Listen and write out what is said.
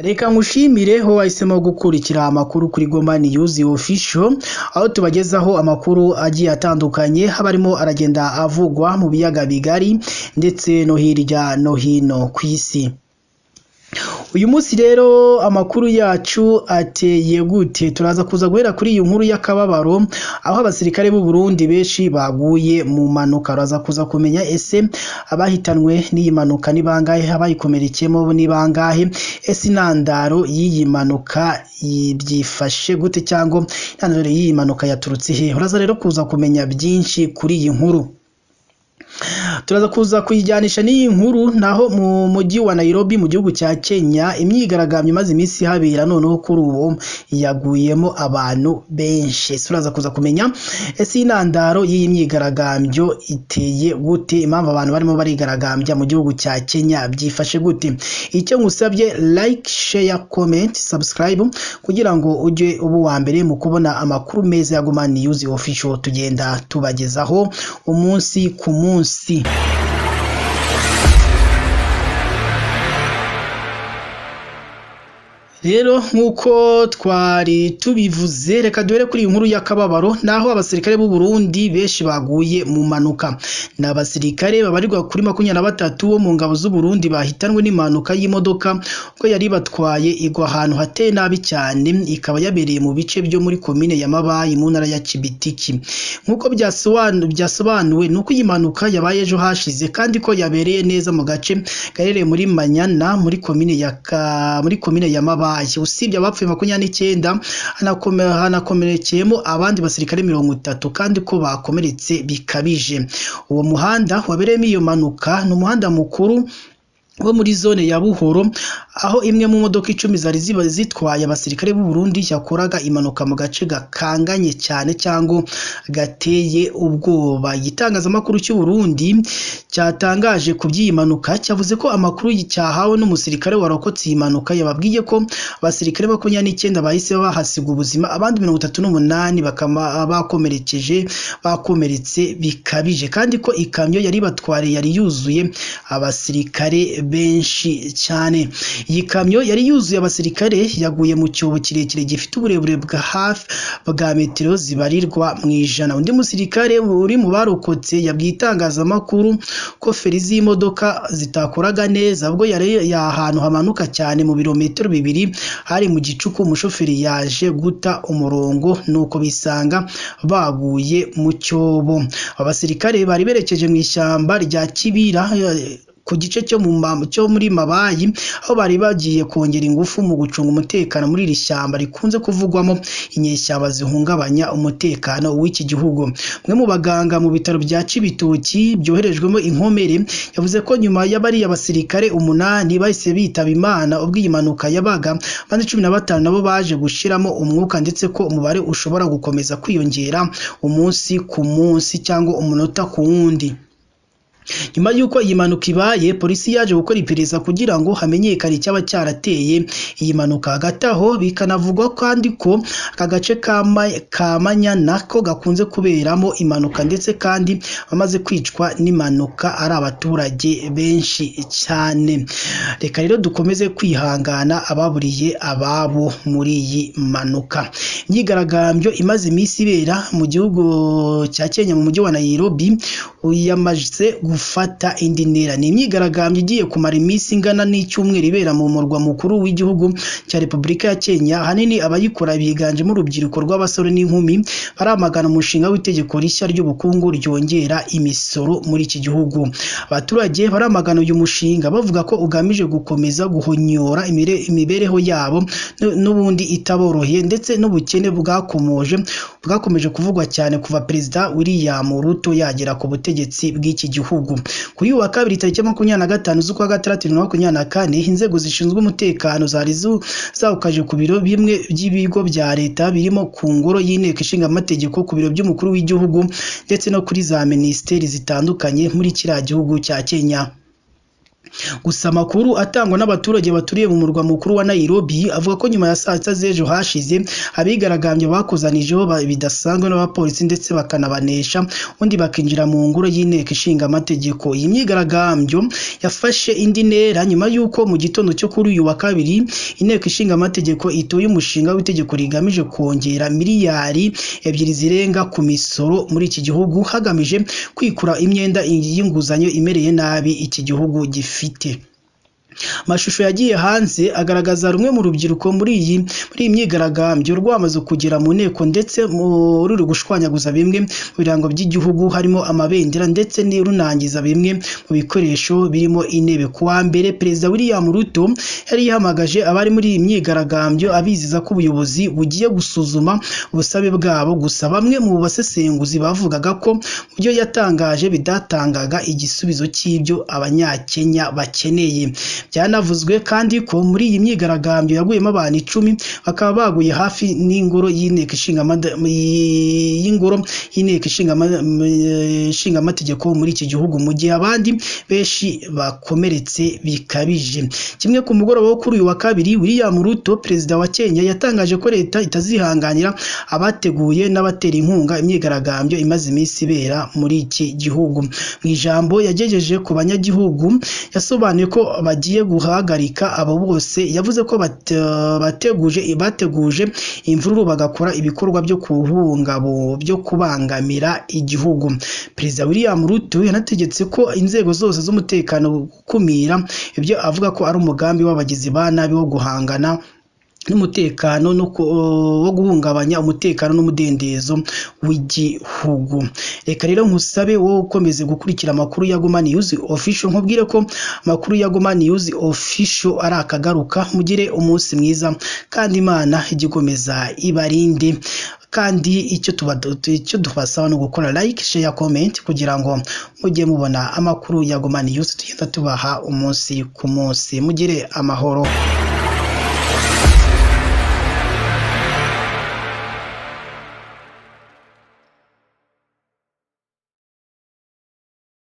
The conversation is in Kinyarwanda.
Reka nkushimire ho wahisemo gukurikira amakuru kuri Goma News Official, aho tubagezaho amakuru agiye atandukanye haba arimo aragenda avugwa mu biyaga bigari ndetse no hirya no hino ku isi. Uyu munsi rero amakuru yacu ateye gute? Turaza kuza guhera kuri iyi nkuru y'akababaro, aho abasirikare b'u Burundi benshi baguye mu mpanuka. Uraza kuza kumenya ese abahitanwe n'iyi mpanuka ni bangahe, abayikomerekeyemo ni bangahe, ese intandaro y'iyi mpanuka byifashe gute, cyangwa intandaro y'iyi mpanuka yaturutse he? Uraza rero kuza kumenya byinshi kuri iyi nkuru. Turaza kuza kuyijyanisha n'iyi nkuru. Naho mu mujyi wa Nairobi mu gihugu cya Kenya, imyigaragambyo imaze iminsi ihabera noneho kuri ubu yaguyemo abantu benshi. Turaza kuza kumenya ese intandaro y'iyi myigaragambyo iteye gute, impamvu abantu barimo barigaragambya mu gihugu cya Kenya byifashe gute. Icyo ngusabye, like, share, comment, subscribe, kugira ngo ujye uba uwa mbere mu kubona amakuru meza ya Goma News Official tugenda tubagezaho umunsi ku munsi. Rero nk'uko twari tubivuze, reka duhere kuri iyi nkuru y'akababaro, naho abasirikare b'u Burundi benshi baguye mu mpanuka. Ni abasirikare babarirwa kuri 23 bo mu ngabo z'u Burundi bahitanwe n'impanuka y'imodoka ubwo yari batwaye igwa ahantu hateye nabi cyane, ikaba yabereye mu bice byo muri komine ya Mabayi mu ntara ya Cibitoke. Nk'uko byasobanuwe, ni uko iyi mpanuka yabaye ejo hashize, kandi ko yabereye neza mu gace gaherereye muri Manyana muri komine ya Mabayi. Usibye abapfuye 29, hanakomerekeyemo abandi basirikare 30, kandi ko bakomeretse bikabije. Uwo muhanda wabereyemo iyo mpanuka ni umuhanda mukuru wo muri zone ya Buhoro, aho imwe mu modoka 10 zari ziba zitwaye abasirikare b'u Burundi yakoraga impanuka mu gace gakanganye cyane cyangwa gateye ubwoba. Igitangazamakuru cy'u Burundi cyatangaje ku by'iyi mpanuka cyavuze ko amakuru cyahawe n'umusirikare warokotse iyi mpanuka yababwiye ko abasirikare 29 bahise bahasiga ubuzima, abandi 38 bakaba bakomerekeje bakomeretse bikabije, kandi ko ikamyo yari batwariye yari yuzuye abasirikare benshi cyane. Iyi kamyo yari yuzuye abasirikare yaguye mu cyobo kirekire gifite uburebure bwa hafi bwa metero zibarirwa mu 100. Undi musirikare uri mu barokotse yabwiye itangazamakuru ko feri z'imodoka zitakoraga neza ubwo yari ahantu hamanuka cyane mu birometero 2 hari mu gicuku. Umushoferi yaje guta umurongo nuko bisanga baguye mu cyobo. Abasirikare bari berekeje mu ishyamba rya Kibira ku gice cyo muri Mabayi, aho bari bagiye kongera ingufu mu gucunga umutekano muri iri shyamba rikunze kuvugwamo inyeshyamba zihungabanya umutekano w'iki gihugu. Umwe mu baganga mu bitaro bya Cibitoki byoherejwemo inkomere yavuze ko nyuma y'abariya basirikare 8 bahise bitaba Imana ubwo iyi mpanuka yabaga, abandi 15 nabo baje gushiramo umwuka, ndetse ko umubare ushobora gukomeza kwiyongera umunsi ku munsi cyangwa umunota ku wundi. Nyuma y'uko iyi mpanuka ibaye, polisi yaje gukora iperereza kugira ngo hamenyekane icyaba cyarateye iyi mpanuka. Hagati aho bikanavugwa kandi ko aka gace ka Manyana ko gakunze kuberamo impanuka, ndetse kandi bamaze kwicwa n'impanuka ari abaturage benshi cyane. Reka rero dukomeze kwihangana ababuriye ababo muri iyi mpanuka. Imyigaragambyo imaze iminsi ibera mu gihugu cya Kenya mu mujyi wa Nairobi yamaze gufata indi ntera. Ni imyigaragambyo igiye kumara iminsi ingana n'icyumweru ibera mu murwa mukuru w'igihugu cya Repubulika ya Kenya. Ahanini abayikora biganjemo urubyiruko rw'abasore n'inkumi, baramagana umushinga w'itegeko rishya ry'ubukungu ryongera imisoro muri iki gihugu. Abaturage baramagana uyu mushinga bavuga ko ugamije gukomeza guhonyora imibereho yabo n'ubundi itaboroheye, ndetse n'ubukene bwakomeje kuvugwa cyane kuva Perezida William Ruto yagera ku butegetsi bw'iki gihugu. Kuri uyu wa kabiri tariki 25 z'ukwa gatandatu 2024, inzego zishinzwe umutekano zari zawukaje ku biro bimwe by'ibigo bya leta birimo ku ngoro y'inteko ishinga amategeko, ku biro by'umukuru w'igihugu ndetse no kuri za minisiteri zitandukanye muri kiriya gihugu cya Kenya. Gusa amakuru atangwa n'abaturage baturiye mu murwa mukuru wa Nairobi avuga ko nyuma ya saa 6 z'ejo hashize abigaragambya bakozanijeho bidasanzwe n'abapolisi ndetse bakanabanesha, ubundi bakinjira mu ngoro y'inteko ishinga amategeko. Iyi myigaragambyo yafashe indi ntera nyuma y'uko mu gitondo cyo kuri uyu wa kabiri inteko ishinga amategeko itoye umushinga w'itegeko rigamije kongera miliyari 2 zirenga ku misoro muri iki gihugu, hagamije kwikura imyenda y'inguzanyo imereye nabi iki gihugu gifite. Amashusho yagiye hanze agaragaza rumwe mu rubyiruko muri iyi myigaragambyo rwamaze kugera mu nteko ndetse ruri gushwanyaguza bimwe mu birango by'igihugu harimo amabendera, ndetse runangiza bimwe mu bikoresho birimo intebe. Ku wa mbere, Perezida William Ruto yari yahamagaje abari muri iyi myigaragambyo abizeza ko ubuyobozi bugiye gusuzuma ubusabe bwabo. Gusa bamwe mu basesenguzi bavugaga ko mu byo yatangaje bidatangaga igisubizo cy'ibyo Abanyakenya bakeneye. Byanavuzwe kandi ko muri iyi myigaragambyo yaguyemo abantu 10, bakaba baguye hafi n'ingoro y'inteko ishinga y'ingoro y'inteko ishinga amategeko muri iki gihugu, mu gihe abandi benshi bakomeretse bikabije. Kimwe ku mugoroba wo kuri uyu wa kabiri, William Ruto, perezida wa Kenya, yatangaje ko leta itazihanganira abateguye n'abatera inkunga imyigaragambyo imaze iminsi ibera muri iki gihugu. Mu ijambo yagejeje ku banyagihugu, yasobanuye ko bagiye guhagarika abo bose yavuze ko bateguje imvururu, bagakora ibikorwa byo kubangamira igihugu. Perezida William Ruto yanategetse ko inzego zose z'umutekano gukumira ibyo avuga ko ari umugambi w'abagizi ba nabi wo guhangana n'umutekano no wo guhungabanya umutekano n'umudendezo w'igihugu. Reka rero nkusabe wowe ukomeze gukurikira amakuru ya Goma News Official, nkubwire ko amakuru ya Goma News Official ari akagaruka. Mugire umunsi mwiza kandi Imana ijye ikomeza ibarinde. Kandi icyo tubasaba ni ugukora like, share, comment kugira ngo mujye mubona amakuru ya Goma News tugenda tubaha umunsi ku munsi. Mugire amahoro.